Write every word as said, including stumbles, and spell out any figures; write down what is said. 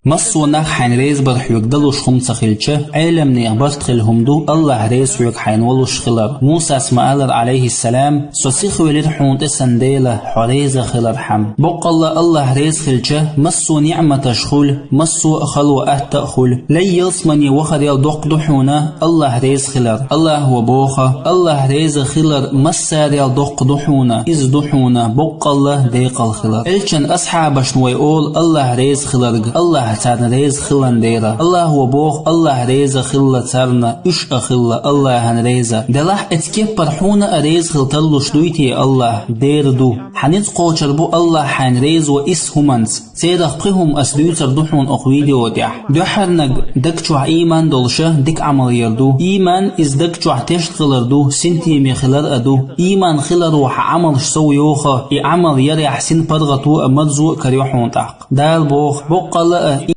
Массо а нах хьайна реза бар хьоьга далуш хӀума ца хилча, Ӏеламнех барт хила хӀума ду АллахӀ реза хьоьга хьайна волуш хилар. Мусас ма аллара, Ӏалайхиссалам: «Со сихвелира хьуна тӀе сан Дела, хьо реза хилархьама». Боккъалла АллахӀ реза хилча, массо а ниӀматаш хуьлу, массо а хало, атта а хуьлу. Лай ялсамане вахарел доккха ду хьуна АллахӀ реза хилар. АллахӀа боху: «АллахӀ реза хилар массарел доккха ду хьуна, иза ду хьуна боккъалла декъала хилар». Элчан асхьабашна вай олу АллахӀ реза хиларга, АллахӀ царна реза хилан дера. АллахӀа боху: «АллахӀ реза хилла царна, уьш а хилла АллахӀан реза». Делахь эцу кеппара хьуна а реза хила тарлуш дуй те АллахӀ? Дера ду. Хьан ницкъ кхочур бу АллахӀ хьайна реза ван исс хӀуманца. Церах пхи хӀума ас дуьйцур ду хьуна окху видео тӀехь. Дуьххьарниг, даг чохь ийман долуша дика Ӏамал яр ду. Ийман иза даг чохь тешна хилар ду, синтеме хилар а ду. Ийман хиларо хьан Ӏамалш сов йоху, и Ӏамал ярехь син паргӀато а, марзо а карайо хьуна тӀаккха. Дала боху: «Боккъалла а